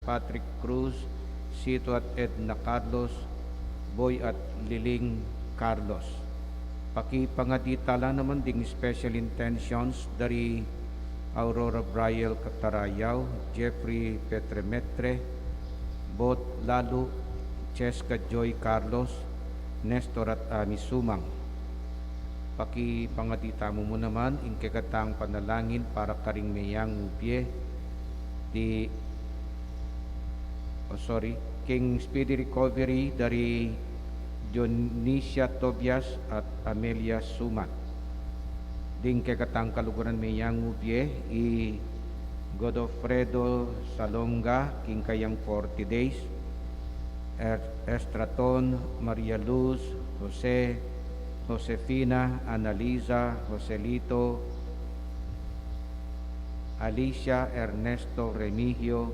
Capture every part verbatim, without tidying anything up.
Patrick Cruz, Sito at Edna Carlos, Boy at Liling Carlos. Pakipangadi tala naman ding special intentions dari Aurora Briel Catarayaw, Jeffrey Petremetre, Bot Lalu, Cheska Joy Carlos, Nestor at Ami Sumang. Pakipangadi tamu mu naman ing kekatang panalangin para karing meyangu bie di, oh, sorry, king speedy recovery dari Dionisia Tobias at Amelia Sumat. Ding kekatang kaluguran meyangu bie i Godofredo Salonga, king kayang forty days, Er-, Estraton, Maria Luz, Jose, Josefina, Annalisa, Joselito, Alicia, Ernesto, Remigio,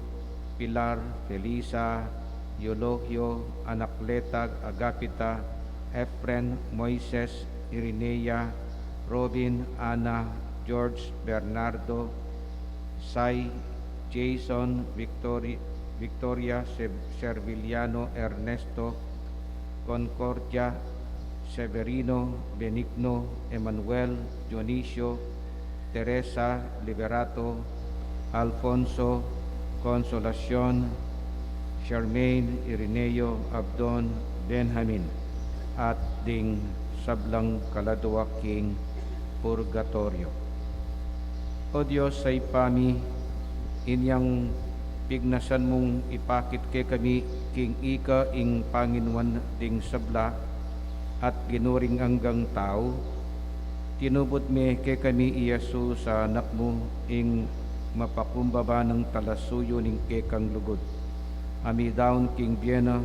Pilar, Felisa, Eulogio, Anacleta, Agapita, Efren, Moises, Irinea, Robin, Ana, George, Bernardo, Sai, Jason, Victori-, Victoria, Se-, Serviliano, Ernesto, Concordia, Severino, Benigno, Emmanuel, Dionisio, Teresa, Liberato, Alfonso, Consolacion, Charmaine, Irineo, Abdon, Benjamin, at ding sablang kaladua king purgatoryo. O Dios, Ibpa mi, inyang pignasan mung ipakit kekami king ika ing panginuan ding sabla at Ginu ring anggang tau, tinubud me kekami i Jesus a Anak mu, ing mapakumbaba nang talasuyu ning kekang lugud, a midaun king bie na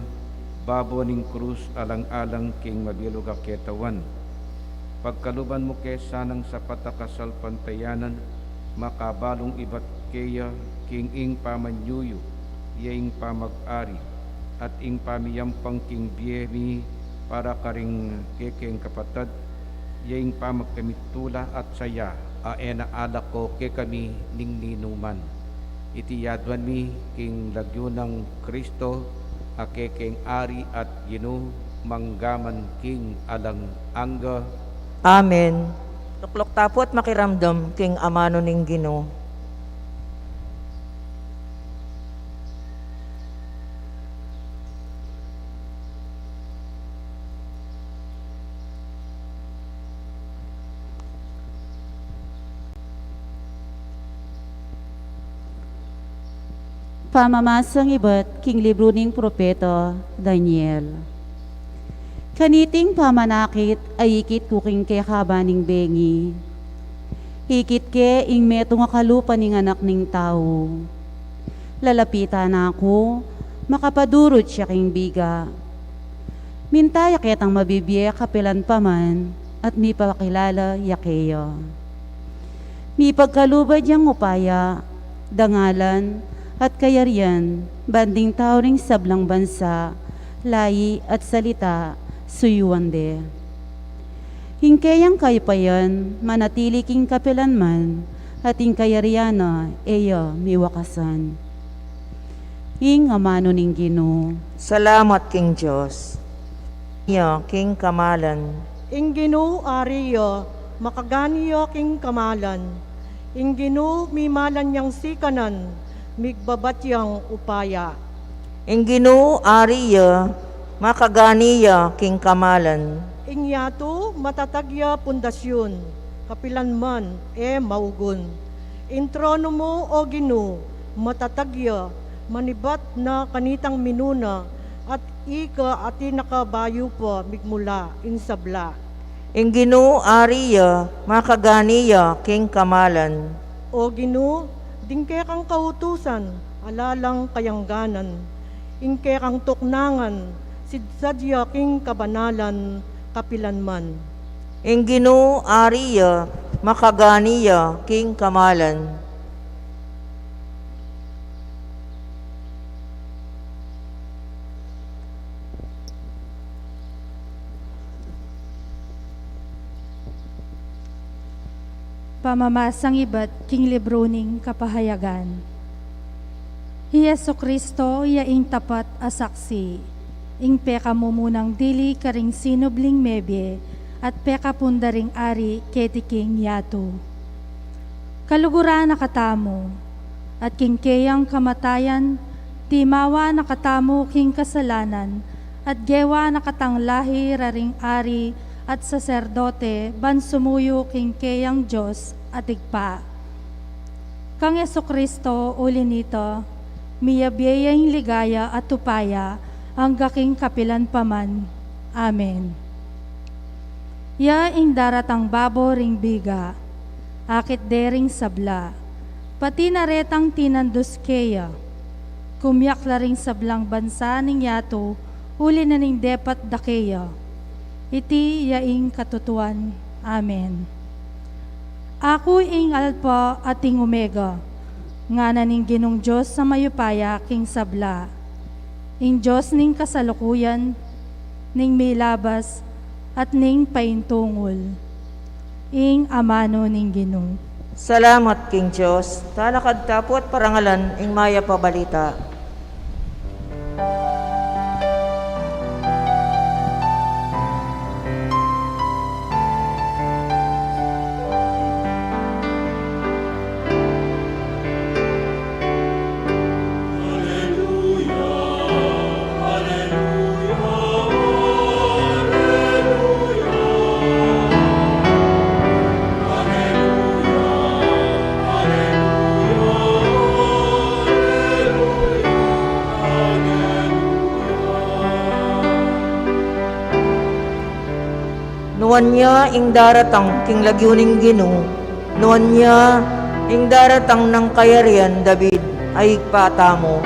babo ning krus alang-alang king mabilug a ketawan. Pagkaluban mu ke sanang sapat a kasalpantayanan, makabalung ibat keya king ing pamanyuyu, ya ing pamag-ari, at ing pamiyampang king bie mi para karing kekeng kapatad, ya ing pamagkamitula at saya a e na alako kekami ning ninuman. Iti yaduan mi king lagyu nang Kristo, a kekeng Ari at Ginu, manggaman king alang angga. Amen. Tukluk ta pu at makiramdam king amanu ning Ginu. Pamamasang ibat king libru ning propeta Daniel. Kaniting pamanakit a ikit ku king kekaba ning bengi, ikit ke ing metung a kalupa ning anak ning tau. Lalapitan na ku, makapadurut ya king biga. Minta ya ketang mabibie kapilan pa man, at mipakilala ya keya. Mipagkalub yang upaya, dangalan, at kayarian, banding tau ring sablang bansa, layi, at salita, suyuan de. Ing keyang kayupayan manatili king kapilan man, at ing kayarian na e ya miwakasan. Ing amanu ning Ginu. Salamat king Dios. Ya king kamalan. Ing Ginu ari ya, makagani ya king kamalan. Ing Ginu mimalan yang sikanan, migbabat yang upaya. Ing Ginu ari ya, makagani ya king kamalan. Ing yatu matatag ya pundasyun, kapilan man e maugun. Ing tronu mu, o Ginu, matatag ya, manibat na kanitang minuna, at ika atin a kabayu pa migmula ing sabla. Ing Ginu ari ya, makagani ya king kamalan. O Ginu, ding kekang kautusan ala lang kayangganan, ing kekang tuknangan sidsad ya king kabanalan kapilan man. Ing Ginu ari ya, makagani ya king kamalan. Pamamasang ibat king libru ning Kapahayagan. I Jesucristo ya ing tapat a saksi, ing pekamumunang dili karing sinubling mebie, at pekapunda ring ari keti king yatu. Kaluguran na katamu, at king keyang kamatayan, timawa na katamu king kasalanan, at gewa na katang lahi ra ring ari at saserdote ban sumuyu king keyang Dios at Ibpa. Kang Jesucristo, uli nita, miyabie ya ing ligaya at upaya, angga king kapilan pa man. Amen. Ya ing daratang babo ring biga, akit de ring sabla, pati na retang tinandus keya. Kumyak la ring sablang bansa ning yatu, uli na ning depat da keya. Iti ya ing katutuan. Amen. Aku ing Alpa at ing Omega, ngana ning Ginung Dios a mayupaya king sabla, ing Dios ning kasalukuyan, ning milabas, at ning paintungul. Ing amanu ning Ginu. Salamat king Dios. Talakad ta pu at parangalan ing mayap a balita. Nuan ya ing daratang king lagyu ning Ginu, nuan ya ing daratang nang kayarian David a Ibpa tamu.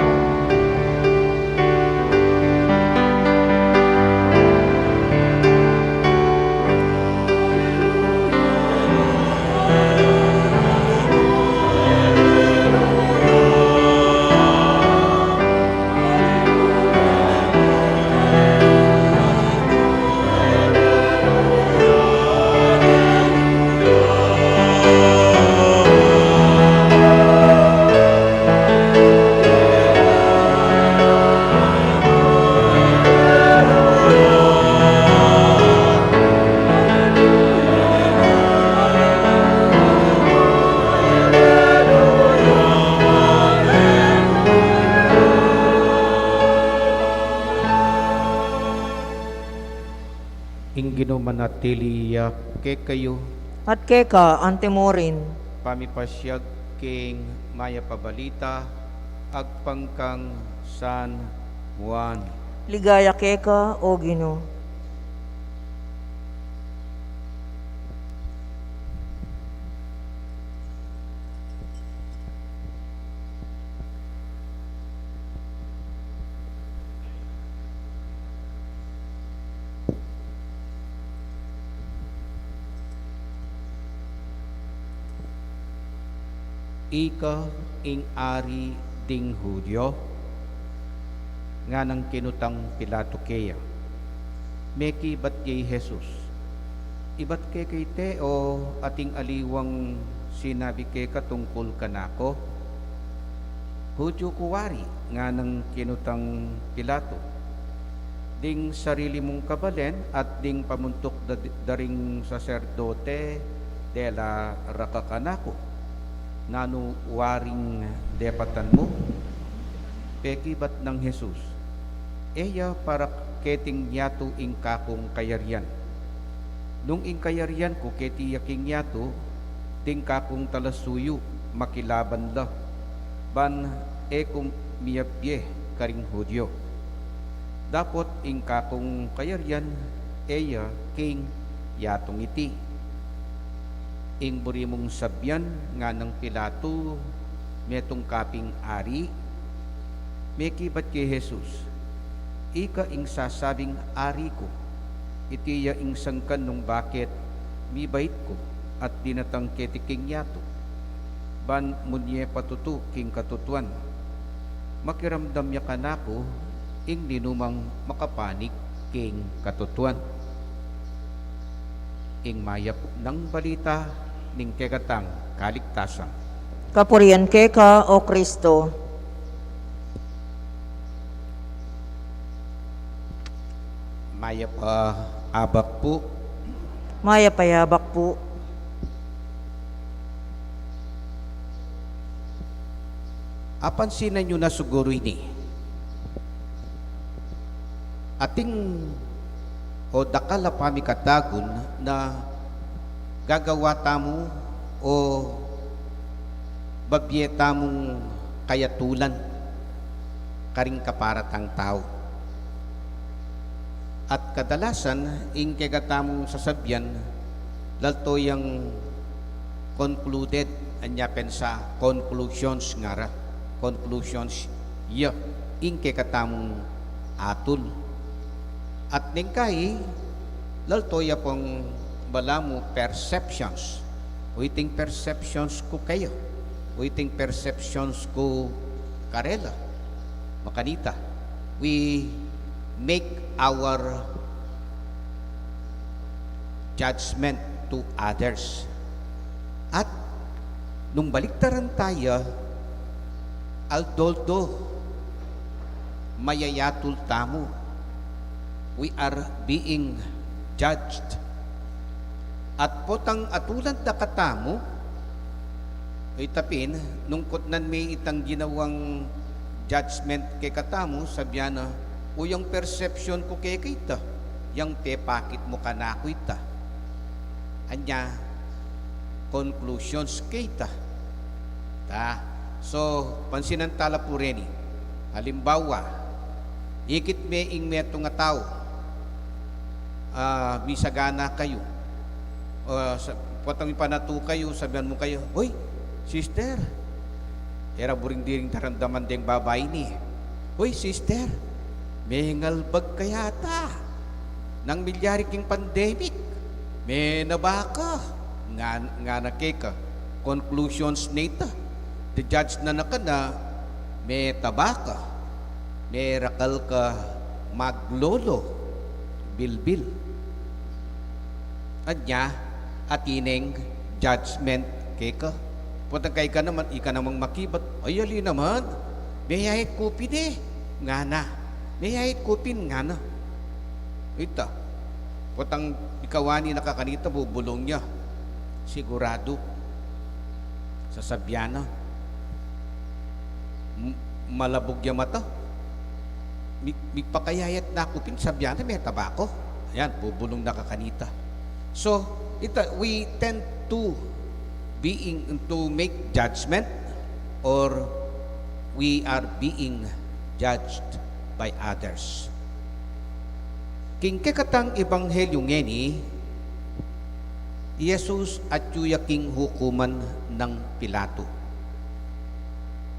Ing Ginu manatili ya kekayu. At keka antimurin. Pamipasiag king mayap a balita agpang kang San Juan. Ligaya keka, O Ginu. Ika ing ari ding Judio? Nganang kinutang Pilato keya. Mekibat ya i Jesus, ibat ke keti o ating aliwang sinabi keka tungkul kanaku? Judio ku wari, nganang kinutang Pilato. Ding sarili mung kabalen at ding pamuntuk da, da ring saserdote, dela ra ka kanaku. Nanu waring depatan mu? Pekibat nang Jesus, e ya para keting yatu ing kakung kayarian. Nung ing kayarian ku keti ya king yatu, ding kakung talasuyu makilaban la, ban e ku miyabie karing Judio. Dapot ing kakung kayarian e ya king yatung iti. Ing buri mung sabian, nganang Pilato, metung ka ping ari? Mekibat ya i Jesus, ika ing sasabing ari ku. Iti ya ing sangkan nung bakit mibait ku at dinatang keti king yatu, ban munye patutu king katutuan. Makiramdam ya kanaku ing ninumang makapanik king katutuan. Ing mayap nang balita ning kekatang kaligtasan. Kapurian keka, O Kristo. Mayap a abak pu. Mayap a abak pu. Apansinan yu na siguru ini. Atin o dakal a pamikatagun na gagawa tamu o babie tamung kayatulan karing kaparatang tau. At kadalasan, ing kekatamung sasabian, lalto yang concluded, anya pensa conclusions ngara, conclusions ya, ing kekatamung atul. At neng kai, lalto ya pung balamu perceptions. O iting perceptions ku kaya, o iting perceptions ku karela. Makanita, we make our judgment to others. At nung baliktaran taya, aldo-aldo mayayatul tamu. We are being judged. At potang atulan da katamu, ita pin, nung kutnan me itang ginawang judgment kekatamu, sabian na, "O, yang perception ku keka ita, yang pepakit mu kanaku ita." Anya, conclusions keta. Ta? So, pansinan tala pu reni. Halimbawa, ikit me ing metung a tau, ah, misagana kayu. Ah, sa, potang mipanatu kayu, sabian mu kaya, "Hoy, sister, e ra buring diring daramdaman deng babai ini. Hoy, sister, mengalbag ka yata. Nang milyari king pandemic, menaba ka." Ngan-, ngana keka, conclusions na ita. Judge na na ka na, metaba ka, merakal ka maglolo, bilbil. Anya, atin neng judgment keka. Potang ika naman, ika namang makibat, "Ay, ali naman, meyayat ku pin e," ngana. "Meyayat ku pin," ngana. Ita, potang ikawani na ka kanita, bubulung ya. Siguradu, sasabian na, M-, malabug ya mata. Mi-, mipakayayat na ku pin, sabian na, "Metaba ka." Ayan, bubulung na ka kanita. So, ita, we tend to being, to make judgment, or we are being judged by others. King kekatang ebanghelyu ngeni, i Jesus atyu ya king hukuman nang Pilatu.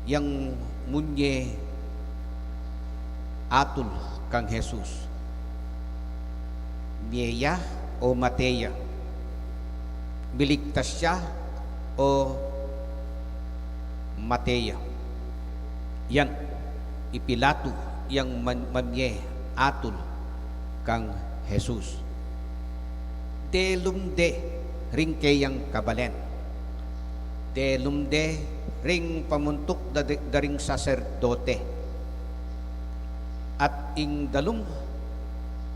Yang munye atul kang Jesus, mie ya o mate ya? Miligtas ya o mate ya? Yan, i Pilatu yang man-, mamie atul kang Jesus. Delum de ring keyang kabalen. Delum de ring pamuntuk da, da ring saserdote. At ing dalum,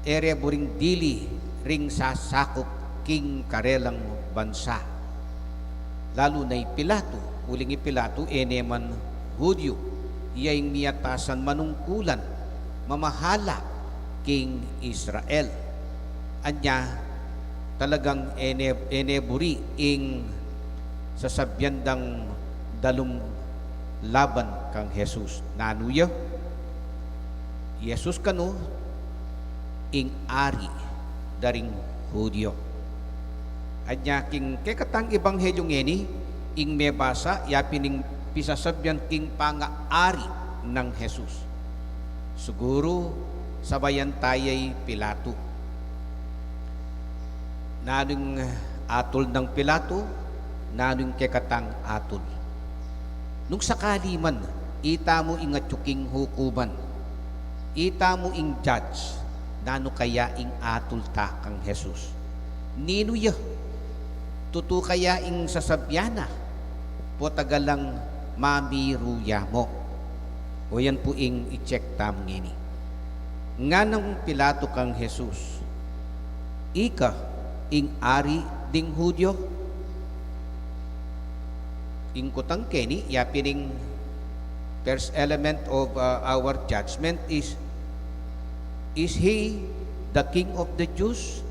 e re buring dili ring sasakup king karelang bansa. Lalu na i Pilatu, uling i Pilatu e ne man Hudyu, iya ing miyatasan manungkulan, mamahala king Israel. Anya, talagang e ne, e ne buri ing sasabian dang dalum laban kang Jesus. Nanu ya? Jesus kanu ing ari da ring Hudyu. Anya king kekatang ebanghelyu ngeni, ing mebasa, ya pin ing pisasabian king pangaari nang Jesus. Siguru, sabayan taya i Pilatu. Nanu ing atul nang Pilatu? Nanu ing kekatang atul? Nung sakali man itamu ing atyu king hukuman, itamu ing judge, nanu kaya ing atul ta kang Jesus? Ninu ya? Tutu kaya ing sasabian na? Potang alang mamiru ya mu? O yan pu ing i-check tamu ngeni. Nganang Pilato kang Jesus, "Ika ing ari ding Hudyo?" Ing kutang keni, ya pin ing first element of, uh, our judgment is, "Is he the king of the Jews?"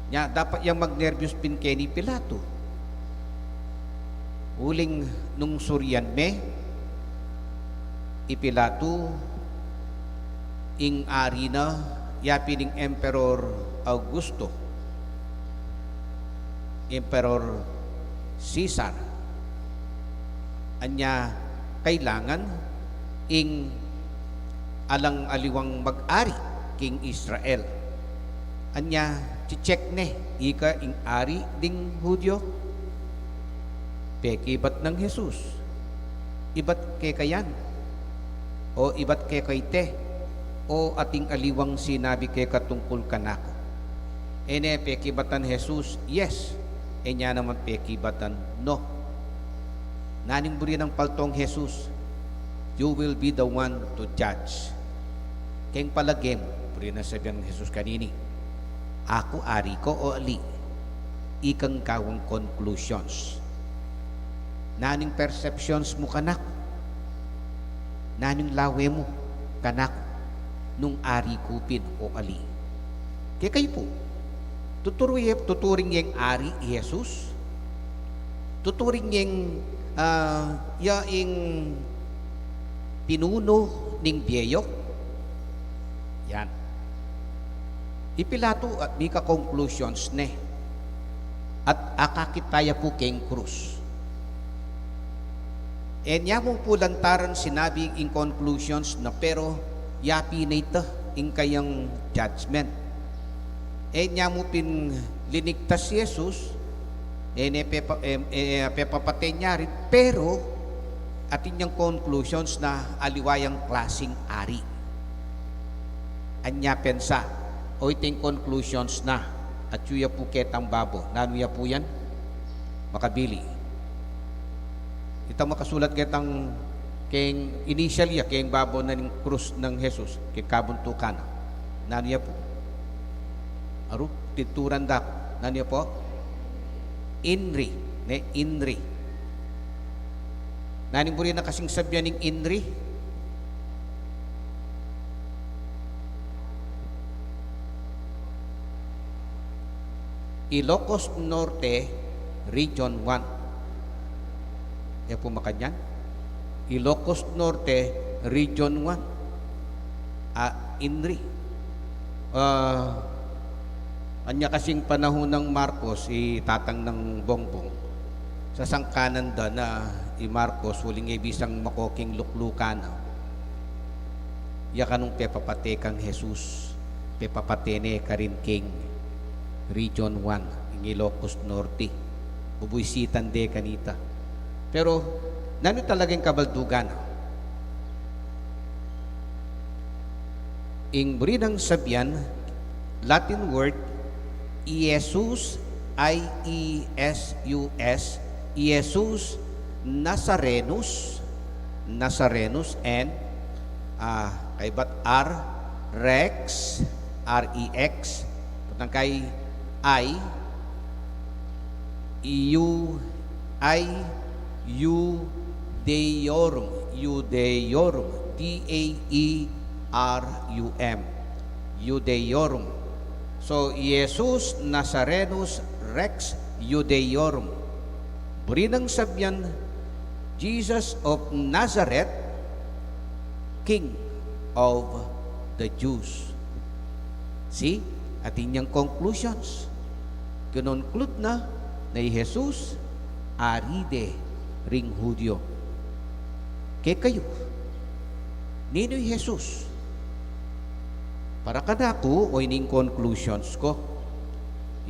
Nya, dapat yang magnerbyos pin keni Pilato. Uling nung surian me i Pilato, ing ari na, ya pin ing Emperor Augusto, Emperor Caesar. Anya, kailangan ing alang aliwang mag-ari king Israel. Anya, chichek ne, "Ika ing ari ding Hudyo?" Pekibat nang Jesus, "Ibat keka yan? O ibat keka ite? O ating aliwang sinabi keka tungkul kanaku?" E ne pekibatan Jesus, "Yes." E nya naman pekibatan, "No." Nanu ing buri nang paltong Jesus? "You will be the one to judge." Keng palage mu, buri nang sabian Jesus kanini, "Aku ari ko o ali?" Ikang kawang conclusions. Nanu ing perceptions mu kanaku? Nanu ing lawe mu kanaku nung ari ku pin o ali? Kekayu pu, tuturi-, tuturing yeng ari i Jesus? Tuturing yeng, ah, ya ing pinunu ning bie yu? Yan. I Pilato, ah, mika conclusions ne. At akakit taya pu keng krus. E nya mu pu lantaran sinabi ing conclusions na, pero ya pin ita ing kayang judgment. E nya mu pin linigtas i Jesus, e ne pepa-, e, e, pepapate nya rin, pero atin yang conclusions na aliwa yang klasing ari. Anya pensa, o iting conclusions na, at yu ya pu ketang babo. Nanu ya pu yan? Makabili. Itang makasulat ketang keng initial ya, keng babo na ning krus nang Jesus, keng kabuntukan na. Nanu ya pu? Aru, tinturan da ku. Nanu ya pu? INRI, ne, INRI. Nanu ing buri na kasing sabian ning INRI? Ilocos Norte, Region one. E pu makanyan? Ilocos Norte, Region one. A, INRI. Ah, anya kasing panahun nang Marcos, i tatang nang Bongbong, sasangkanan da na i Marcos, uling e bisang makoking luklukan na. Ya kanung pepapate kang Jesus, pepapate ne karin king Region one, ing Ilocos Norte. Bubuisitan de kanita. Pero, nanu talaga ing kabaldugan? Ing buri nang sabian, Latin word, Iesus, I E S U S, Iesus Nazarenus, Nazarenus, and, ah, kaybat R, Rex, R E X, patang kay I, U, I, Iudeorum, Iudeorum, D A E R U M, Iudeorum. So, Iesus Nazarenus Rex Iudeorum. Buri nang sabian, Jesus of Nazareth, King of the Jews. See? Atin yang conclusions. Kinonclude na, na i Jesus, ari de ring Hudyo. Kekayu, ninu i Jesus? Para kanaku, o ining conclusions ku,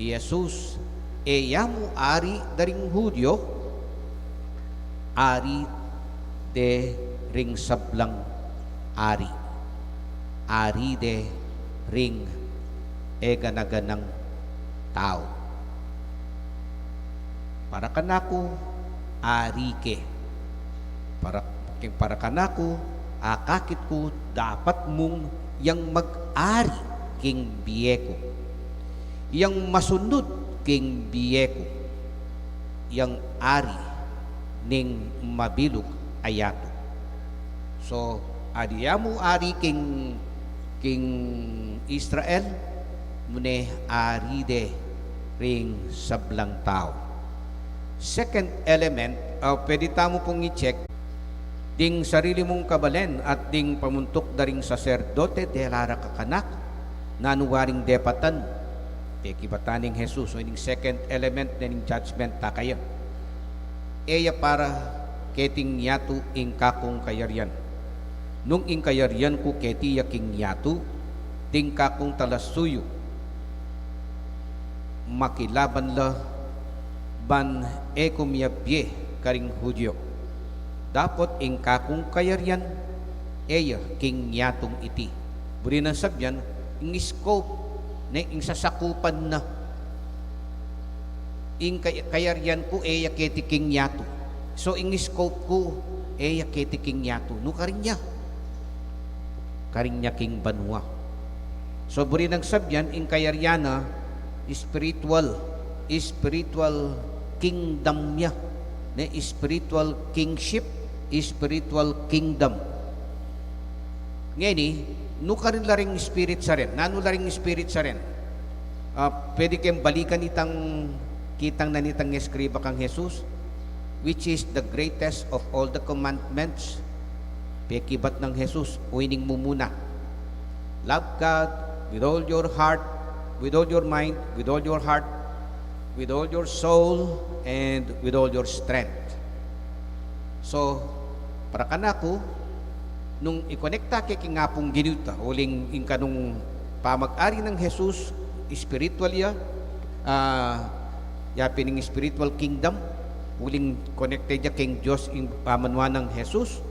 i Jesus, e ya mu ari da ring Hudyo, ari de ring sablang ari. Ari de ring e gana-ganang tau. Para kanaku, ari ke. Para, king para kanaku, Akakit ku, dapat mung yang mag-ari king bie ku, yang masunud king bie ku, yang ari ning mabilug a yatu. So, ali ya mu ari king, king Israel, nune ari de ring sablang tau. Second element, ah, pwede tamu pung i-check ding sarili mung kabalen at ding pamuntuk da ring saserdote, dela ra kakanak, nanu waring depatan, pekibatan nang Jesus, o ining second element na ning judgment ta kaya. E ya para keting yatu ing kakung kayarian. Nung ing kayarian ku keti ya king yatu, ding kakung talasuyu, makilaban la ban e ku miyabie karing Judio. Dapot ing kakung kayarian, e ya king yatung iti. Buri nang sabyan, ing scope, ne, ing sasakupan na. Ing kay-, kayarian ku e ya keti king yatu. So, ing scope ku e ya keti king yatu. Nu karin ya? Karin ya king banua. So, buri nang sabyan, ing kayarian na spiritual, spiritual kingdom ya. Ne, spiritual kingship, spiritual kingdom. Ngeni, nu karin la ring spirit sa ren? Nanu la ring spirit sa ren? Ah, pwede keng balikan itang kitang na nitang eskriba kang Jesus, which is the greatest of all the commandments. Pekibat nang Jesus, o ining mumuna. Love God with all your heart, with all your mind, with all your heart, with all your soul, and with all your strength. So, para kanaku, nung ikonekta ke king Apung Ginu ta, uling ing kanung pamag-ari nang Jesus, spiritual ya, ah, ya pin ing spiritual kingdom, uling connected ya king Dios ing pamanuan nang Jesus,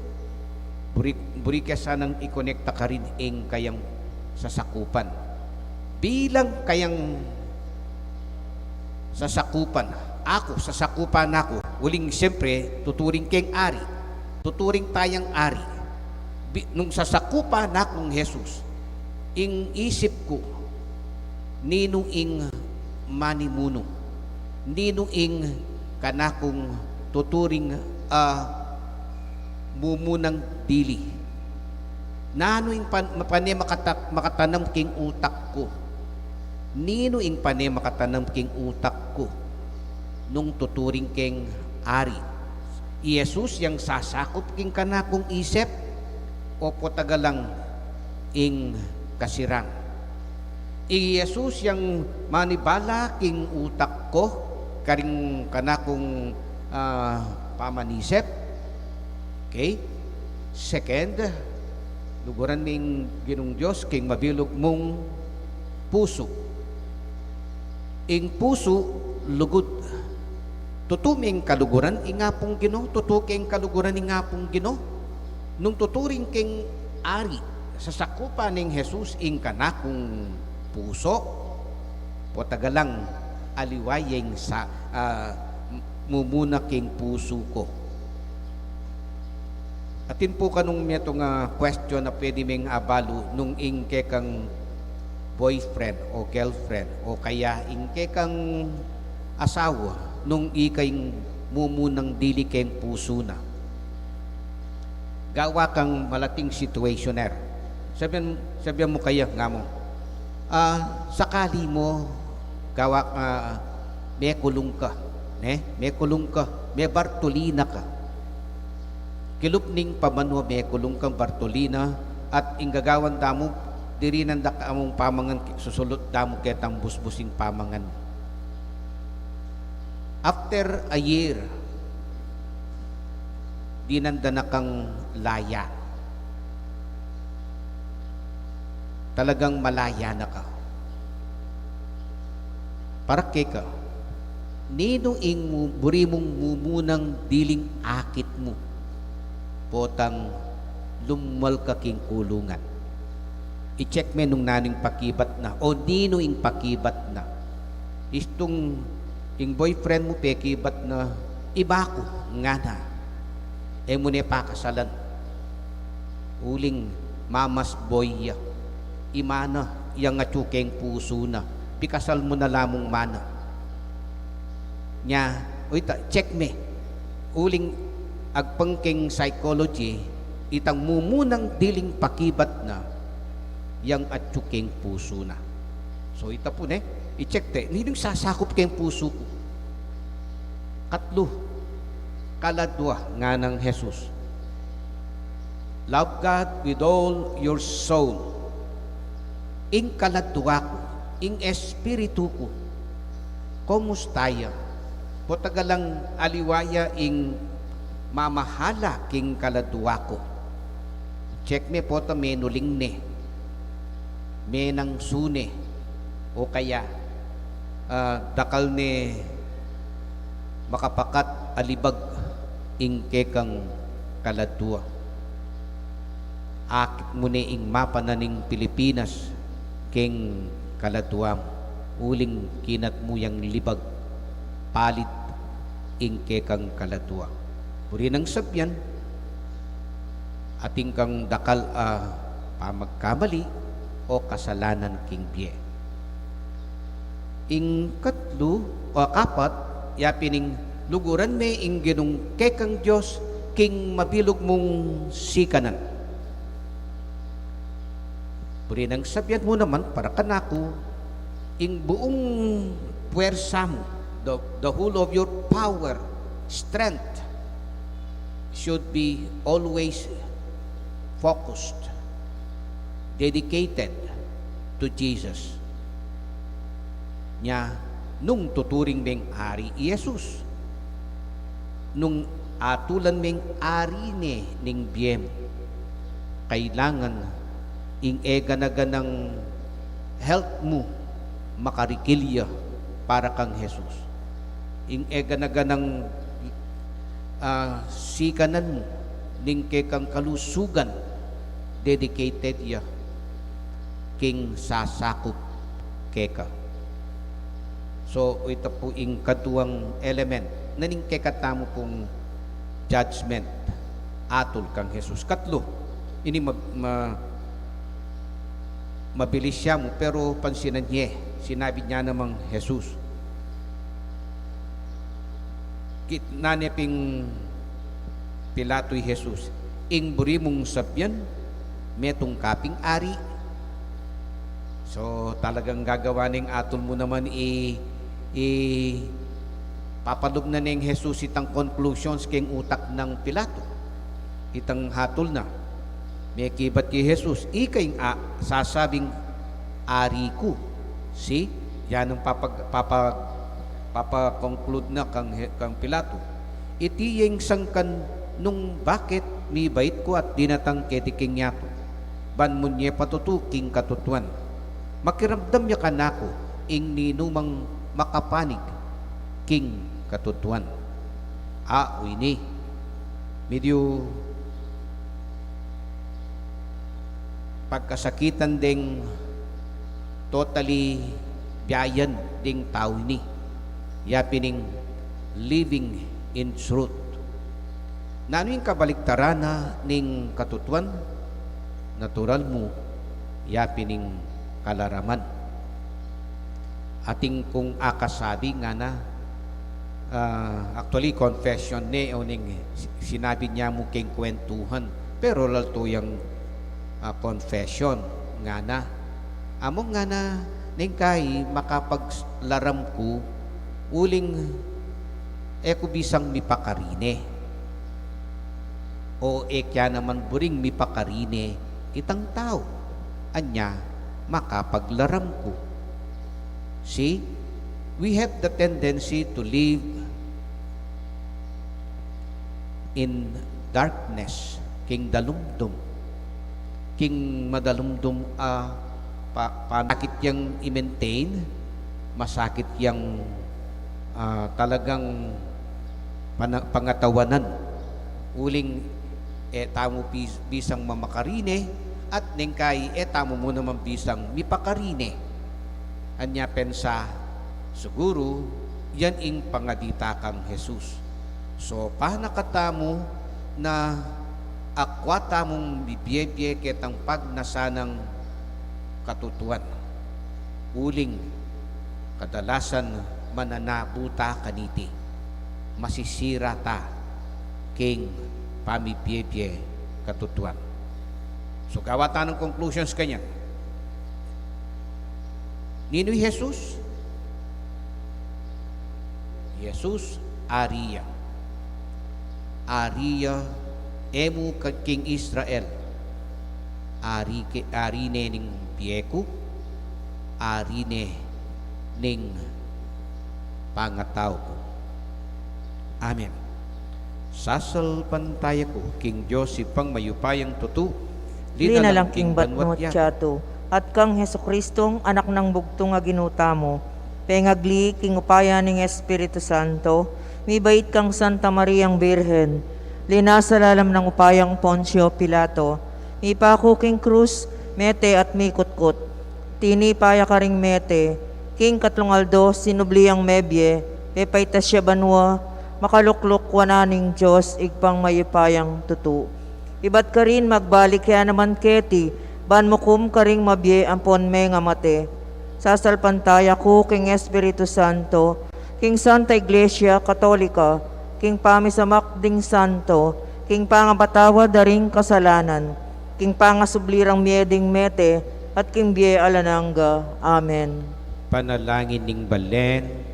buri, buri ke sanang ikonekta karin ing kayang sasakupan. Bilang kayang sasakupan, aku, sasakupan aku, uling siyempre, tuturing keng ari, tuturing tayang ari. Bi-, nung sasakupan aku nang Jesus, ing isip ku, ninu ing manimunu, ninu ing kanakung tuturing a mumunang dili. Nanu ing pan-, pane makata-, makatanam king utak ku? Ninu ing pane makatanam king utak ku nung tuturing keng ari? I Jesus yang sasakup king kanakung isip, o potagalang ing kasirang? I Jesus yang manibala king utak ku, karing kanakung, ah, pamanisip. Okay? Second, luguran me ing Ginung Dios king mabilug mung pusu. Ing pusu, lugud. Tutu me ing kaluguran ing Apung Ginu, tutu ke ing kaluguran ing Apung Ginu. Nung tuturing keng ari, sasakupan neng Jesus ing kanakung pusu, potagalang aliwa ya ing sa-, ah, mumuna king pusu ku. Atin pu kanung metung a question a pwede meng abalu nung ing kekang boyfriend o girlfriend o kaya ing kekang asawa nung ika ing mumunang dili keng pusu na. Gawa kang malating situationer. Sabian, sabian mu kaya nga mu, ah, sakali mu, gawa, ah, mekulung ka, ne? Mekulung ka, mebartolina ka. Kilub ning pamanwa, mekulung kang bartolina, at ing gagawan da mu, dirinan da ka mung pamangan, susulut da mu ketang busbus ing pamangan. After a year, dinan da na kang laya. Talagang malaya na ka. Para keka, ninu ing mu-, buri mung mumunang diling akit mu potang lummal ka king kulungan? I-check me nung nanu ing pakibat na, o ninu ing pakibat na. Istung ing boyfriend mu pekibat na, "Iba ku," ngana. E mu ne pakasalan. Uling mamasboy ya. Imana yang atyu keng pusu na. Pikasal mu na lamung mana. Nya, o ita, check me. Uling agpang keng psychology, itang mumunang diling pakibat na yang atyu keng pusu na. So, ita pu ne, i-check te, ninung sasakup keng pusu ku. Katlu, kaladwa, nganang Jesus. Love God with all your soul. Ing kaladwa ku, ing espiritu ku, kumusta ya? Potang aliwa ya ing mamahala king kaladwa ku. Check me pota menuling ne, menangsu ne, o kaya, ah, dakal ne makapakat a libag ing kekang kaladwa. Akit mu ne ing mapa na ning Pilipinas keng kaladwa mu, uling kinat mu yang libag, palit ing kekang kaladwa. Buri nang sabyan, atin kang dakal a pamagkamali o kasalanan king bie. Ing katlu, o kapat, ya pin ing luguran me ing Ginung kekang Dios king mabilug mung sikanan. Buri nang sabyan mu naman para kanaku, ing buung puwersa mu, the, the whole of your power, strength, should be always focused, dedicated to Jesus. Nya, nung tuturing meng ari i Jesus, nung atulan meng ari ne ning bie mu, kailangan ing e gana-ganang health mu makarikil ya para kang Jesus. Ing e gana-ganang, ah, sikanan mu ning kekang kalusugan, dedicated ya king sasakup keka. So, ita pu ing kaduang element na ning kekatamu pung judgment atul kang Jesus. Katlu, ini ma-, ma-, mabilis ya mu, pero pansinan ye, sinabi ne namang Jesus. Kitnan ne ping Pilato i Jesus, "Ing buri mung sabyan, metung ka ping ari?" So, talagang gagawa neng atul mu naman i, i, papalub na neng Jesus itang conclusions keng utak nang Pilato. Itang hatul na, mekibat kay Jesus, "Ika ing a-, sasabing ari ku." See? Yan ang papag-, papag-, papa-conclude na kang He-, kang Pilato. Iti ya ing sangkan nung bakit mibait ku at dinatang keti king yatu, ban munye patutu king katutuan. Makiramdam ya kanaku ing ninumang makapanig king katutuan. A, o ini, medyu pagkasakitan deng totally biayan ding tau ini. Ya pin ing living in truth. Nanu ing kabaliktaran na ning katutuan? Natural mu, ya pin ing kalaraman. Atin kung akasabi ngana, ah, actually, confession ne, o ning si-, sinabi ne mu keng kwentuhan, pero lalto yang, ah, confession ngana. Among ngana, neng kai makapaglaram ku, uling e ku bisang mipakarine. O e kya naman buring mipakarine itang tau, anya makapaglaram ku. See, we have the tendency to live in darkness, king dalumdum, king madalumdum a pa-, panakit yang i-maintain, masakit yang, ah, talagang pana-, pangatawanan. Uling e tamu bis-, bisang mamakarine, at neng kai e tamu mu naman bisang mipakarine. Anya pensa, siguru, yan ing pangadita kang Jesus. So, panakatamu na Akwa tamung bibiebie ketang pagnasan nang katutuan. Uling kadalasan mananabu ta kaniti, masisira ta king pamibiebie katutuan. So, gawa ta nang conclusions kanyan. Ninu i Jesus? Jesus, Ari ya. Ari ya, e mu ka king Israel. Ari ke, Ari ne ning bie ku, Ari ne ning pangatau ku. Amen. Sasalpantaya ku king Dios Ibpang mayupayang tutu, linalang king banua at yatu, at kang Jesucristong Anak nang bugtung a Ginu tamu, pengagli king upaya ning Espiritu Santo, mibait kang Santa Mariang Birhen, linasa lalam nang upayang Poncio Pilato, mipaku king krus, mete at mikutkut. Tinipa ya karing mete, king katlung aldo sinubli yang mebie, pepaitas ya banua, makalukluk wanan ning Dios Ibpang mayupayang tutu. Ibat karin magbalik ya naman keti, ban mukum karing mabie ampon mengamate. Sasalpantaya ku king Espiritu Santo, king Santa Iglesia Katolika, king pamisamak ding santo, king pangapatawad da ring kasalanan, king pangasubli rang mie ding mete, at king bie alang angga. Amen. Panalangin ning balen.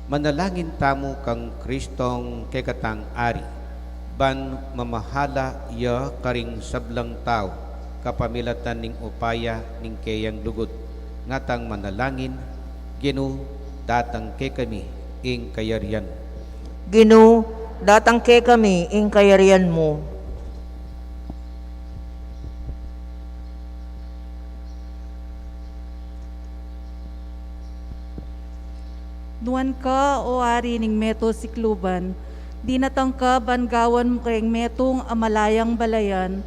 Manalangin tamu kang Kristong kekatang Ari, ban mamahala ya karing sablang tau kapamilatan ning upaya ning keyang lugud. Ngatang manalangin, Ginu, datang kekami ing kayarian. Ginu, datang kekami ing kayarian mu. Nuan ka, o Ari ning metung sikluban, dinatang ka ban gawan mu keng metung a malayang balayan,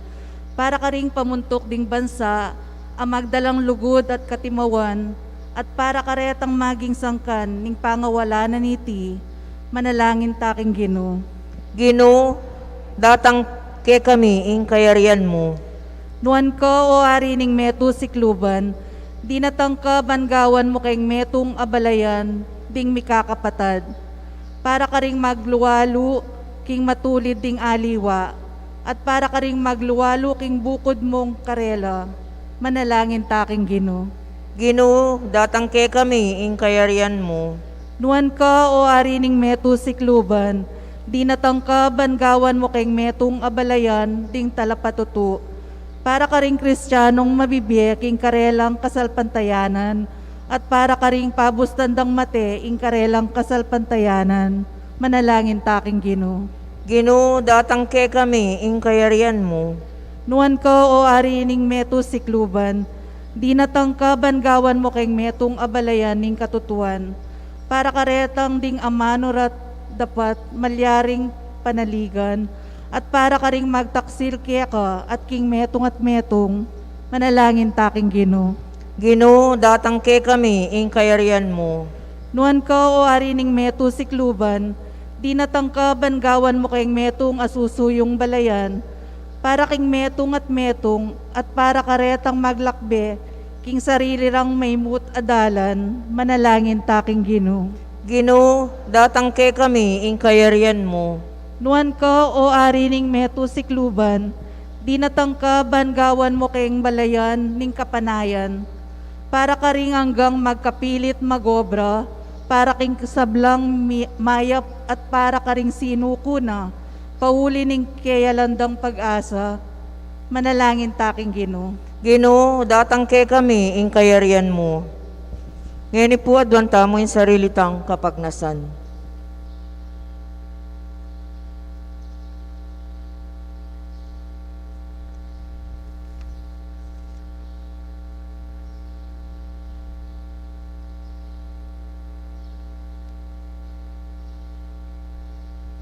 para karing pamuntuk ding bansa a magdalang lugud at katimawan, at para karetang maging sangkan ning pangawalanan niti. Manalangin ta king Ginu. Ginu, datang kekami ing kayarian mu. Nuan ka, o Ari ning metung sikluban, dinatang ka ban gawan mu keng metung a balayan ding mikakapatad, para karing magluwalu king matulid ding aliwa, at para karing magluwalu king bukud mung karela. Manalangin ta king Ginu. Ginu, datang kekami ing kayarian mu. Nuan ka, o Ari ning metung sikluban, dinatang ka ban gawan mu keng metung a balayan ding talapatutu, para karing Kristianong mabibie king karelang kasalpantayanan, at para karing pabustan dang mate ing karelang kasalpantayanan. Manalangin ta king Ginu. Ginu, datang kekami ing kayarian mu. Nuan ka, o Ari ning metung sikluban, dinatang ka ban gawan mu keng metung a balayan ning katutuan, para karetang ding amanu rat dapat malyaring panaligan, at para karing magtaksil keka at king metung at metung. Manalangin ta king Ginu. Ginu, datang kekami ing kayarian mu. Nuan ka, o Ari ning metung sikluban, dinatang ka ban gawan mu keng metung a susuyung balayan, para king metung at metung, at para karetang maglakbe king sarili rang maimut a dalan. Manalangin ta king Ginu. Ginu, datang kekami ing kayarian mu. Nuan ka, o Ari ning metung sikluban, dinatang ka ban gawan mu keng balayan ning kapanayan, para karing anggang magkapilit magobra para king sablang mi-, mayap, at para karing sinuku na, pauli ning keyalan dang pag-asa. Manalangin ta king Ginu. Ginu, datang kekami ing kayarian mu. Ngeni pu, aduan tamu ing sarili tang kapagnasan.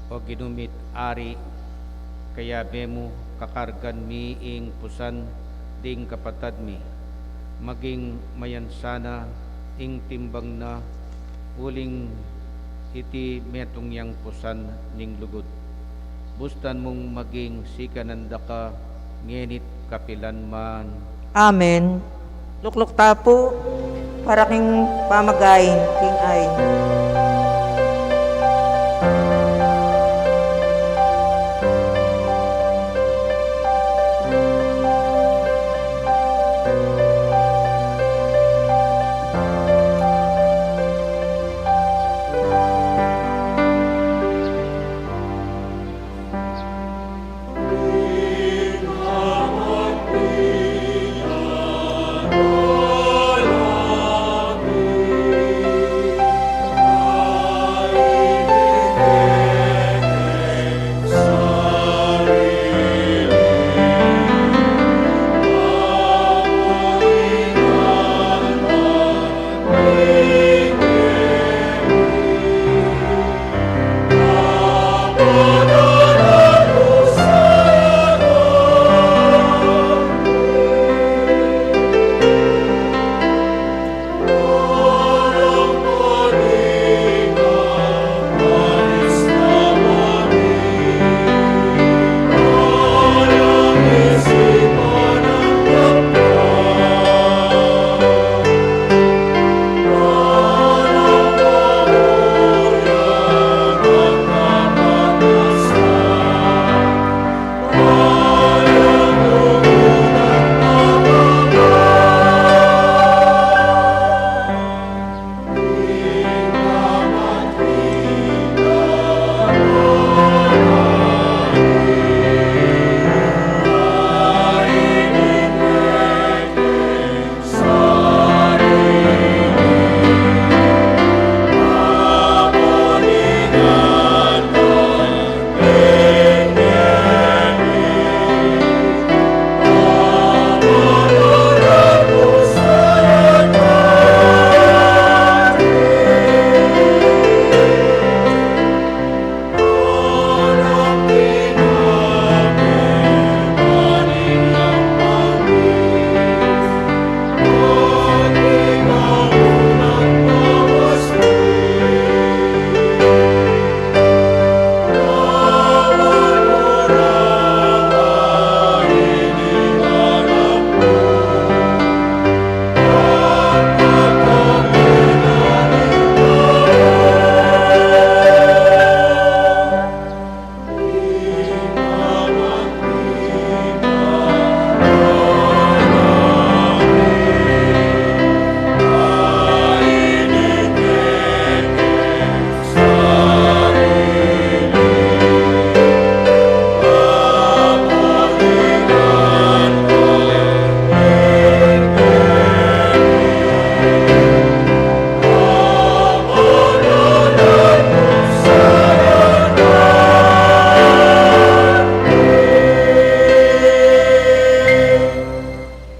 O Ginu mi't Ari, kayabe mu, kakargan mi ing pusan ding kapatad mi, maging mayansa na ing timbang na, uling iti metung yang pusan ning lugud. Bustan mung maging sikanan daka, ngeni't kapilan man. Amen. Lukluk ta pu para king pamagain king ain.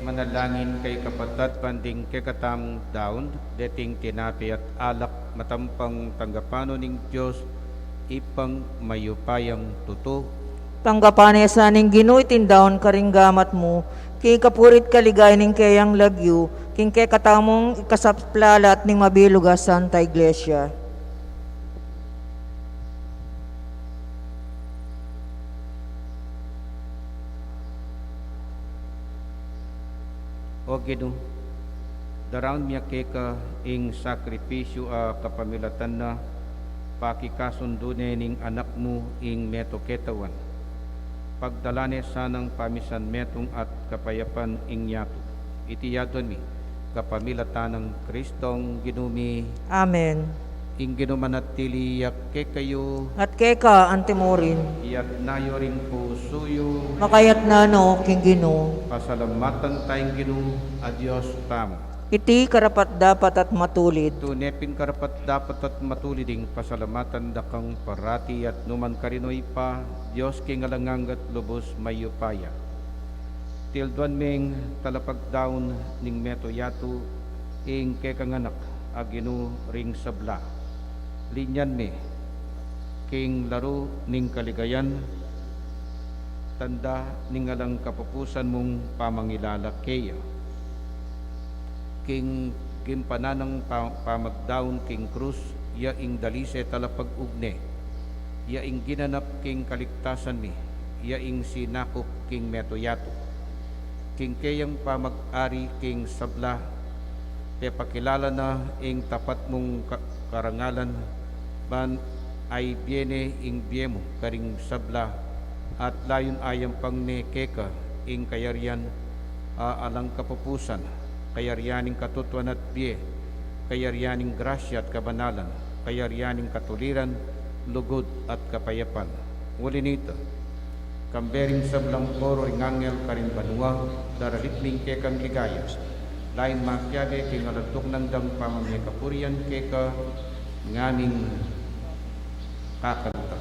Manalangin kayu kapatad, ban ding kekatamung daun, deting tinape at alak, matampang tanggapan no ning Dios, Ibpang mayupayang tutu. Tanggapan na sa ning Ginu iting daun karing gamat mu, king kapurian at kaligayan ning keyang lagyu, king kekatamung ikasaplala at ning mabilug a Santa Iglesia. O Ginu, daraun mi keka ing sakripisyu a kapamilatan na, pakikasundu ne ning Anak mu ing meto ketawan. Pagdalan ne sanang pamisan metung at kapayapan ing yatu. Iti yaduan mi, kapamilatan nang Kristong Ginu mi. Amen. Ing Ginu manatili ya kekayu. At keka antimurin. Iyatna yu ring pusu yu. Makayatna no king Ginu. Pasalamatan taya ing Ginu a Dios tamu. Iti karapat-dapat at matulid. Tune pin karapat-dapat at matulid ing pasalamatan da kang parati at nukarin man, O Ibpa, Dios king alang angga at lubus mayupaya. Tilduan ming talapagdaun ning meto yatu, ing kekang Anak a Ginu ring sabla. Linyan mi king laru ning kaligayan, tanda ning alang kapupusan mung pamangilala keya. King gimpanan nang pa-, pamagdaun king krus, ya ing dalise talapag-ugne. ya ing ginanap king kaligtasan mi, ya ing sinakup king metung yatu. King keyang pamag-ari king sabla, pepakilala na ing tapat mung ka-, karangalan, ban aibie ne ing bie mu karing sabla, at layun ayampang ne keka ing kayarian a alang kapupusan, kayarian ning katutuan at bie, kayarian ning grasya at kabanalan, kayarian ning katuliran, lugud at kapayapan. Uli nita, kambe ring sablang koro ring angel karin banua, daralit mi ing kekang ligaya. Layun makiabe king alantuknang dang pamamie kapurian keka, ngaming kakanta.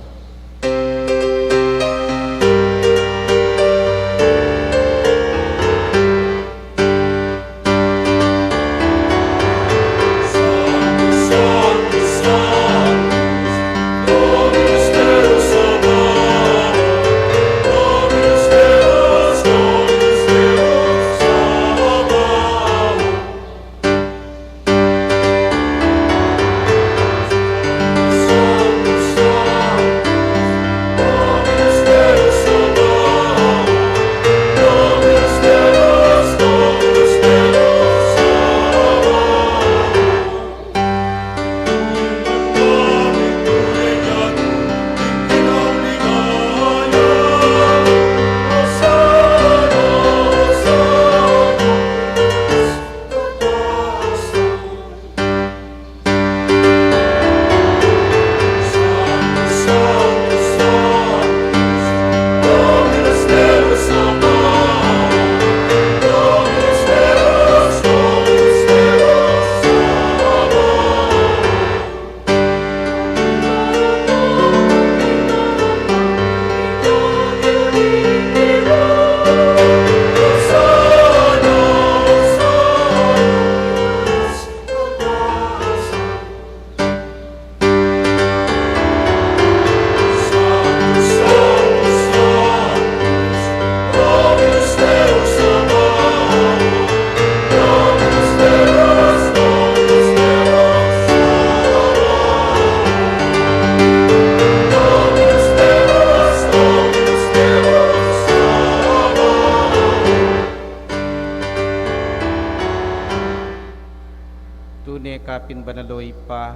Tune ka pin banal, o Ibpa,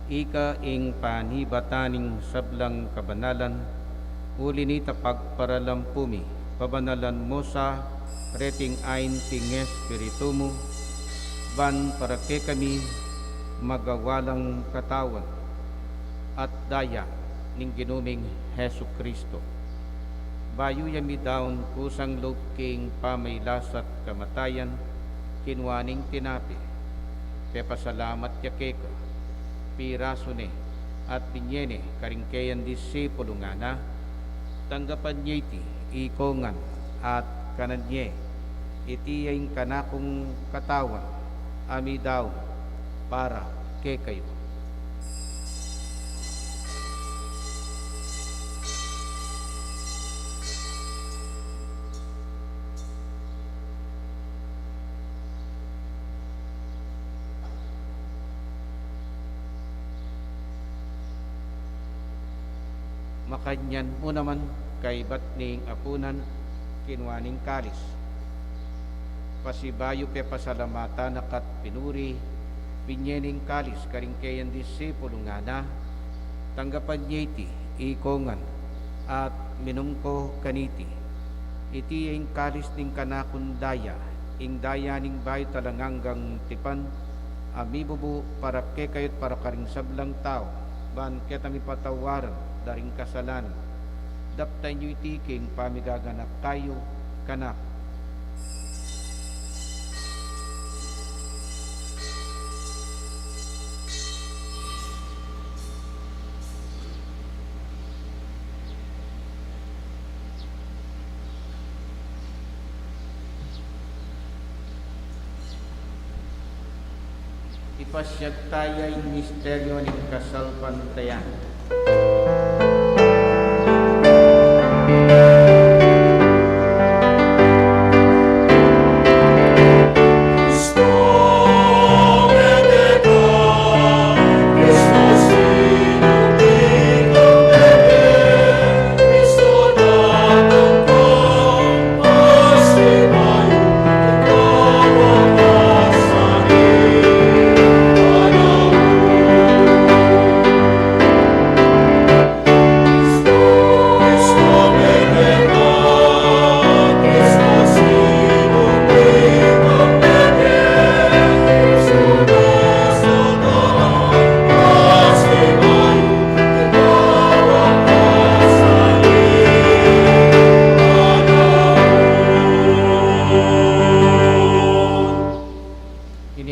ika ing panibatan ning sablang kabanalan, uli nita pagparalampu mi, pabanalan mu sa reting ain king Espiritu mu, ban para kekami magawa lang katawan at daya ning Ginu ming Jesucristo. Bayu ya midaun kusang lub king pamailas at kamatayan, kinua ne ing tinape, pepasalamat ya keka, pirasu ne, at binie ne karing keyang disipulu, ngana: Tanggapan ye iti, ikong ngan, at kanan ye, iti ya ing kanakung katawan, a midaun para kekayu. Makanyan mu naman, kaybat ning apunan, kinua ne ing kalis. Pasibayu pepasalamatan na ka't pinuri, binie ne ing kalis karing keyang disipulu, ngana: Tanggapan ye iti, ikong ngan, at minum ko kaniti. Iti ya ing kalis ning kanakung daya, ing daya ning bayu at alang anggang tipan, a mibubu para kekayu't para karing sablang tau, ban keta mipatawaran da ring kasalanan. Daptan yu iti king pamigaganaka yu kanaku. Ipasiag taya ing misteryu ning kasalpantayanan.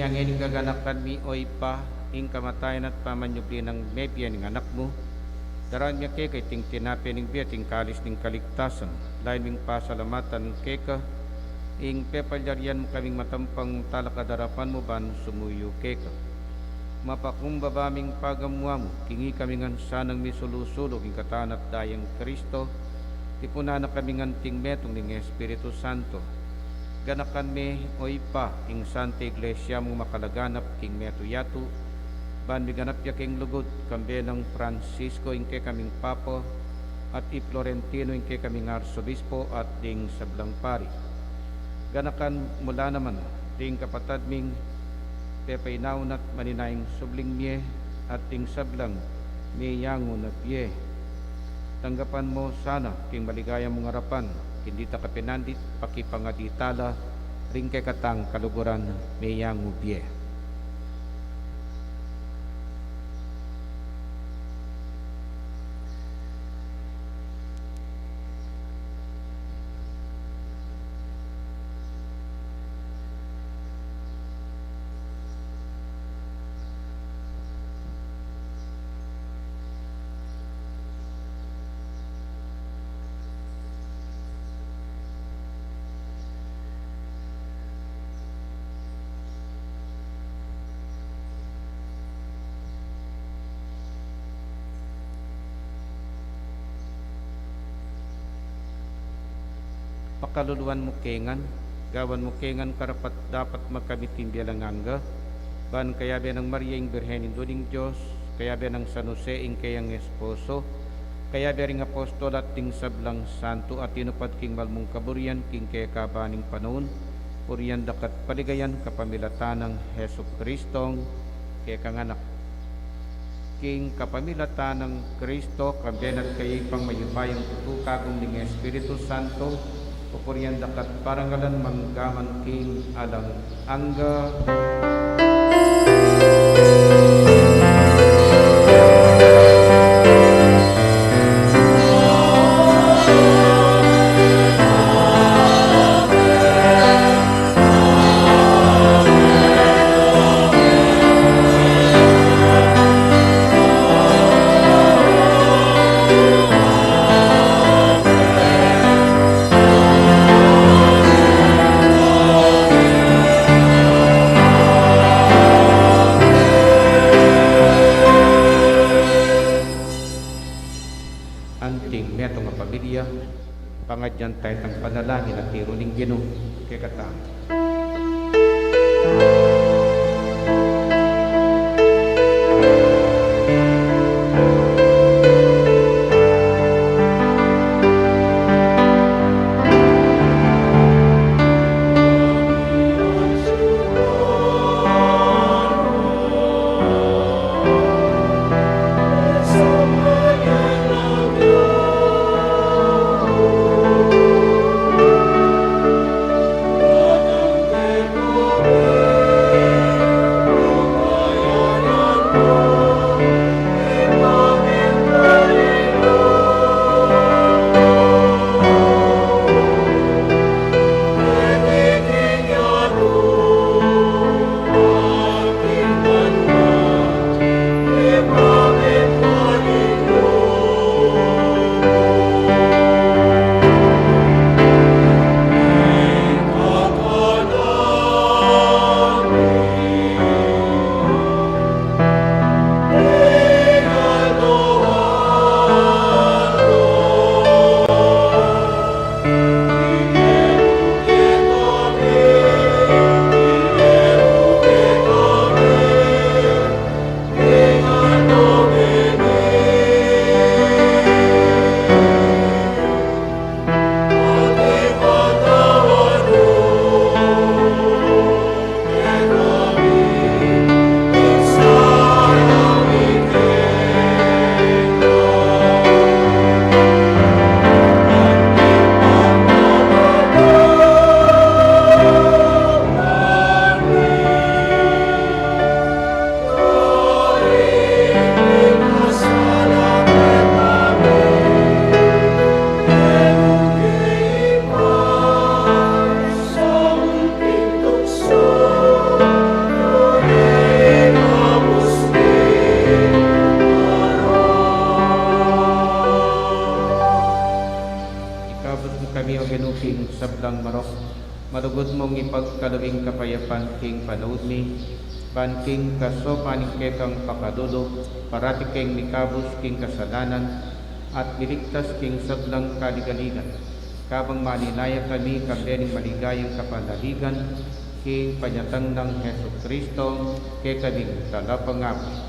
Ngeni ing gaganakan mi, o Ibpa, ing kamatayan at pamanyubli nang mebie ning Anak mu, daraun mi keka iting tinape ning bie at ing kalis ning kaligtasan. Lalu ming pasalamatan keka ing pepalyarian mu kaming matampang talakad king arapan mu ban sumuyu keka. Mapakumbaba ming pagamu-amu king ikami ngan sanang misulu-sulu king katan at dayang Kristo, tipunan na kami ngan king metung ning Espiritu Santo. Ganakan me, o Ibpa, ing Santa Iglesia mung makalaganap king metung a yatu, ban miganap ya king lugud, kambe nang Francisco ing kekaming Papa, at i Florentino ing kekaming Arsobispo, at ding sablang pari. Ganakan mu la naman ding kapatad ming pepainaun at maninayang subling mie, at ding sablang meyangu na bie. Tanggapan mu sana king maligaya mung arapan, king dita kapinandit, pakipangadi tala ring kekatang kaluguran meyangu bie. Pakaluluan mu ke ngan, gawan mu ke ngan karapat-dapat makamit ing bie alang angga, ban kayabe nang Maria ing Birhen Indu ning Dios, kayabe nang San Jose ing keyang esposo, kayabe ring apostol at ding sablang santo a tinupad king mal mung kaburian king kekaban ning panaun, purian da ka at paligayan kapamilatan nang Jesucristong kekang Anak. King kapamilatan nang Kristo, kambe na at kaya, Ibpang mayupayang tutu, kagum ning Espiritu Santo, pupurian da ka at parangalan mangga man king alang angga. Anting metung a pamilya, pangadyan taya itang panalangin a tiru ning Ginu kekatamu. ipagkalub ing kapayapan king panaun mi, ban king kasaupan ning kekang pakalulu, parati keng mikabus king kasalanan, at miligtas king sablang kaligaligan. Kabang manenaya kami kambe ning maligayang kapanaligan, king panyatang nang Jesucristo, kekaming Talapangabus.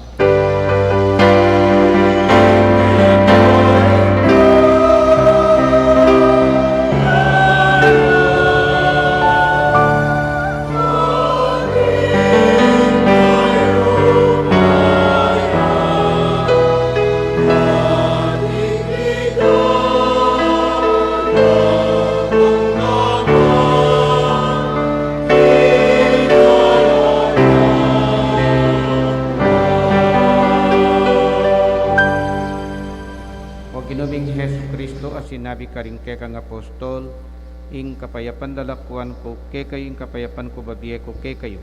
O Ginu ming Jesucristo, a sinabi karing kekang apostol, ing kapayapan lalakuan ku kekayu, ing kapayapan ku bibie ku kekayu.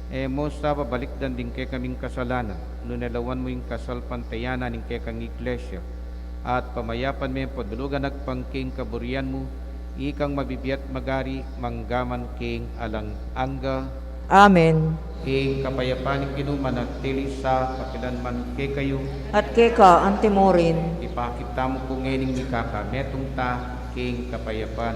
E mu sa babalikdan ding kekaming kasalanan, nune lawan mu ing kasalpantayanan ning kekang Iglesia, at pamayapan me paglulugan agpang king kaburian mu, ikang mabibie at magari manggaman king alang angga. Amen. Ing kapayapan ning Ginu manatili sa kapilan man kekayu. At keka antimurin. Ipakit tamu pu ngening mikakametung ta king kapayapan.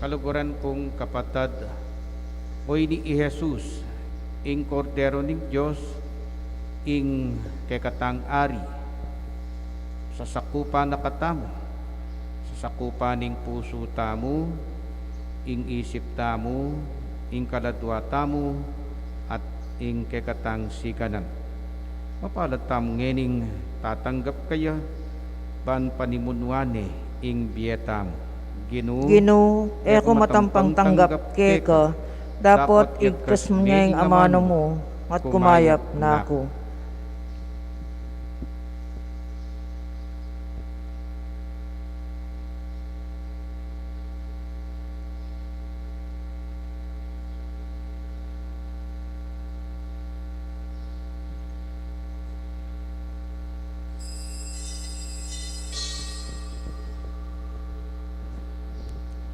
Kaluguran kung kapatad, o ini i Jesus, ing Kordero ning Dios, ing kekatang Ari. Sasakupan na katamu, sasakupan ing pusu tamu, ing isip tamu, ing kaladua tamu, at ing kekatang sikanan. Mapalad tamu ngening tatanggap kaya, ban panimunuan ne ing bie tamu. Ginu, Ginu, e ku matampang tanggap keka, dapot igkas mu ne ing amanu mu, at kumayap na ku.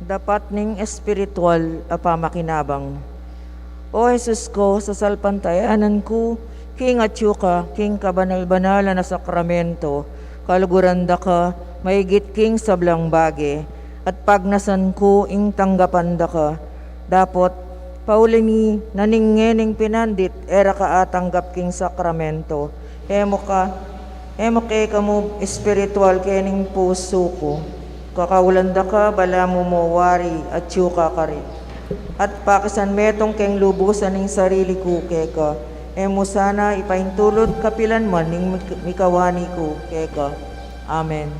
Dapat ning espiritual a pamakinabang. O Jesus ku, sasalpantayanan ku king atyu ka king kabanal-banalan a sakramento, kaluguran da ka maigit king sablang bage, at pagnasan ku ing tanggapan da ka Dapot, pauli mi na ning ngening pinandit, e ra ka atanggap king sakramento. E mu ka, e mu keka mu espiritual kening pusu ku. Kakaulan da ka, balamu mo wari, atyu ka karin. At pakisan metung keng lubusan ning sarili ku keka. E mu sana ipaintulud kapilan man ning mik-, mikawani ku keka. Amen.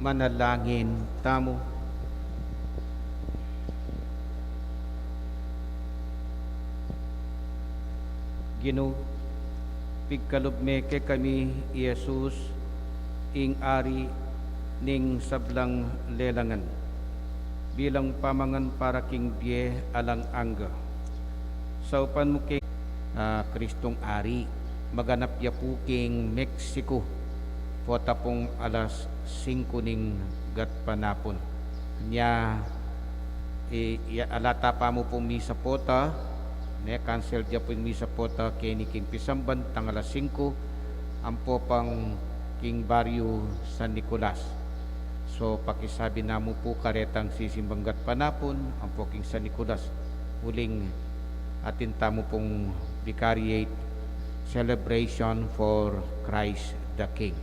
Manalangin tamu. Ginu, pigkalub me kekami i Jesus, ing Ari ning sablang lelangan, bilang pamangan para king bie alang angga. Saupan mu ke, ah, Kristong Ari, maganap ya pu king Mexico, pota pung alas singku ning gatpanapun. Nya, i, i, alata pa mu pung misa pota, ne, cancel ya pu ing misa pota keni king pisamban tang alas singku, ampo pang king baryu San Nicolas. So, pakisabi na mu pu karetang sisimbang gatpanapun, ampo king San Nicolas, uling atin tamu pung Vicariate Celebration for Christ the King.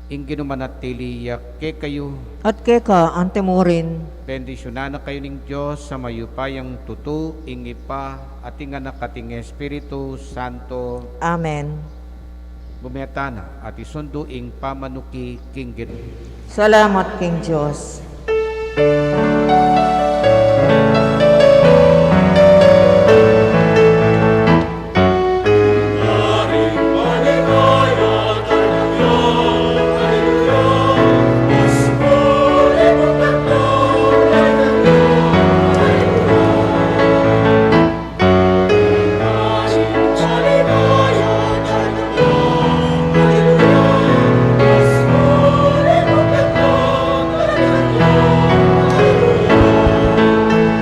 Ing Ginu manatili ya kekayu. At keka antimurin. Bendisyunan na kayu ning Dios a mayupayang tutu, ing Ibpa, at ing Anak, at ing Espiritu Santo. Amen. Bumeta na at isundu ing pamanuki king Ginu. Salamat king Dios.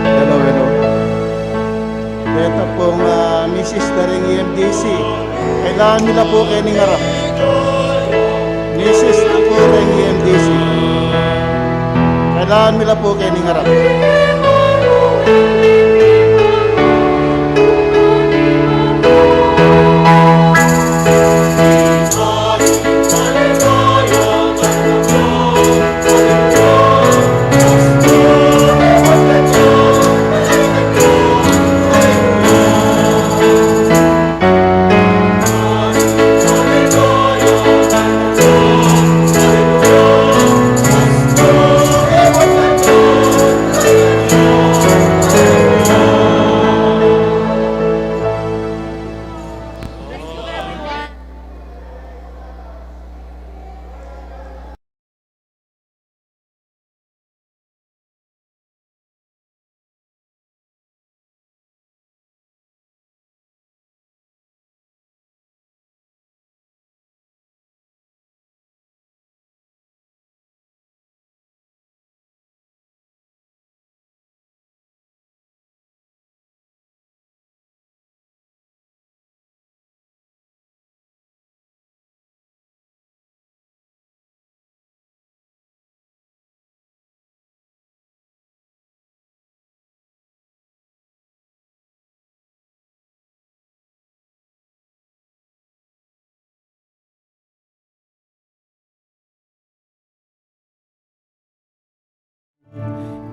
Hello, hello. Deta pung, ah, misis da ring E M D C. Kailangan mi la pu keni ngarap. Misis da pu ring E M D C. Kailangan mi la pu keni ngarap.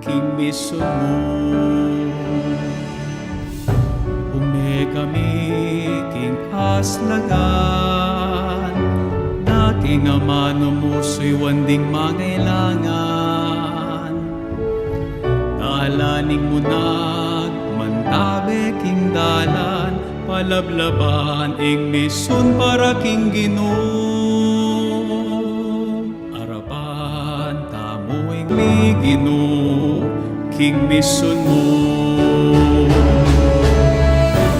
King misun mu, ume kami king kaslagan, na king amanu mu suyuan ding mangailangan. Dalan ning munag, mantabe king dalan, palablaban ing misun para king Ginu. Arapan tamu ing mi Ginu, king misun mu.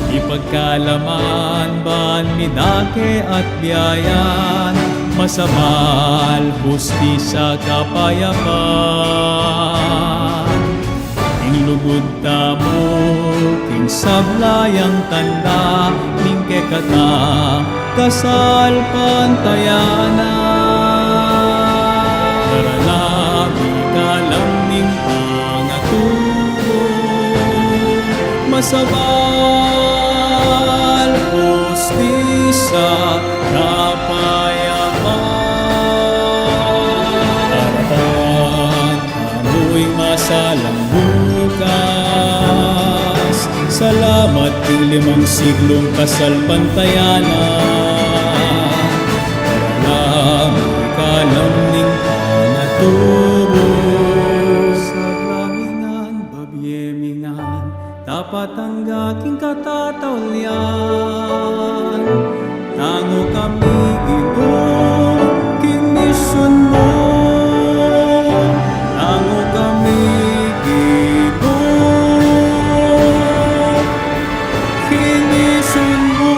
Ipagkalaman ban mi dake at biayan, masabal, hustisya, kapayapan. Ing lugud tamu, king sabla yang tanda, ning kekatang kasalpantayanan. Daralan mi kalam ning pangaturu, masabal, hustisya, kapayapan. Arapan tamu ing masalang bukas, salamat king limang siglung kasalpantayanan. Daralan mi kalam ning Patangga king katataulian, nangu kami, Ginu, king misyun mu. Nangu kami, Ginu, king misyun mu.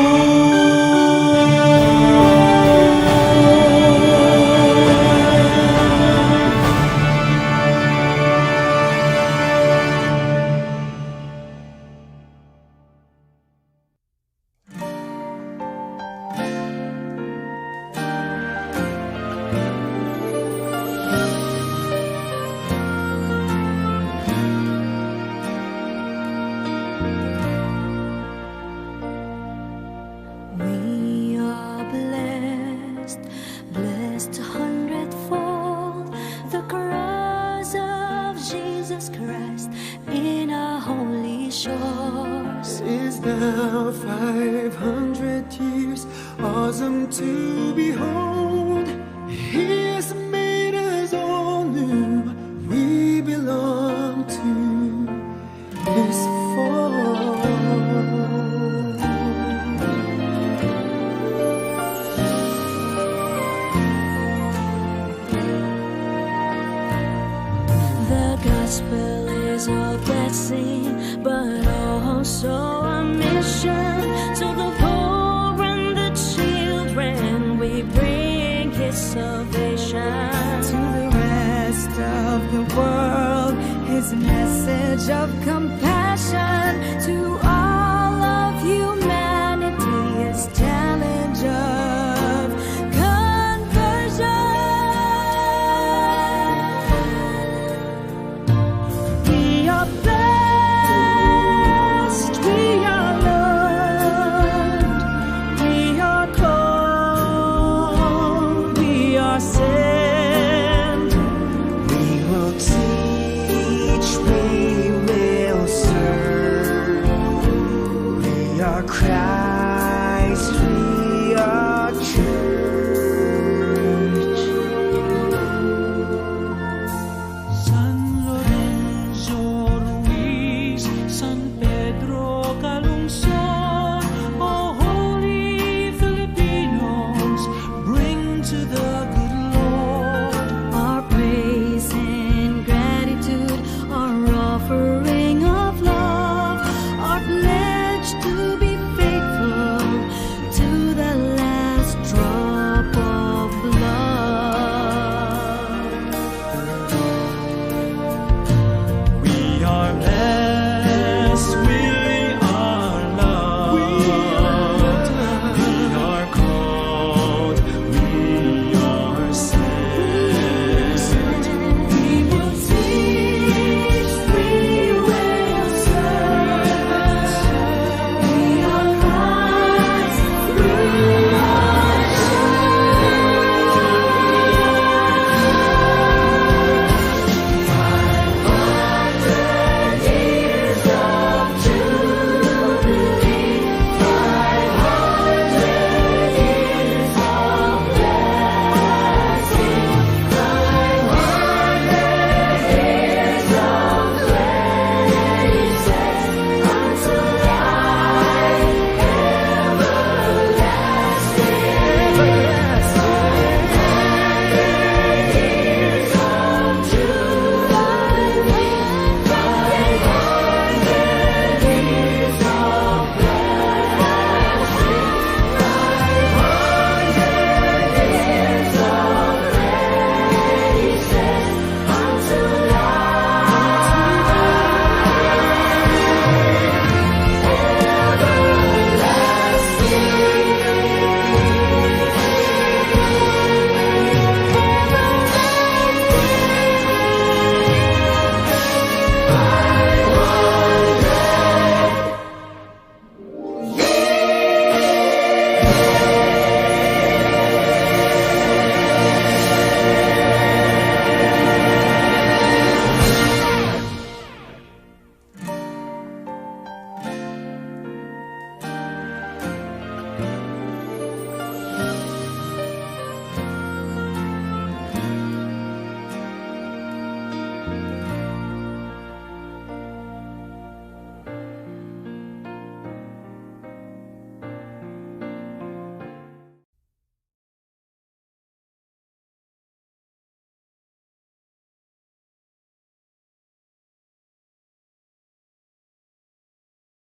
We are blessed, blessed a hundredfold, the cross of Jesus Christ in our holy shores. Is now five hundred years, awesome to behold. He has made us all new. We belong to this fold. The gospel is a blessing, but also a mission. To the poor and the children, we bring his salvation. To the rest of the world, his message of compassion. To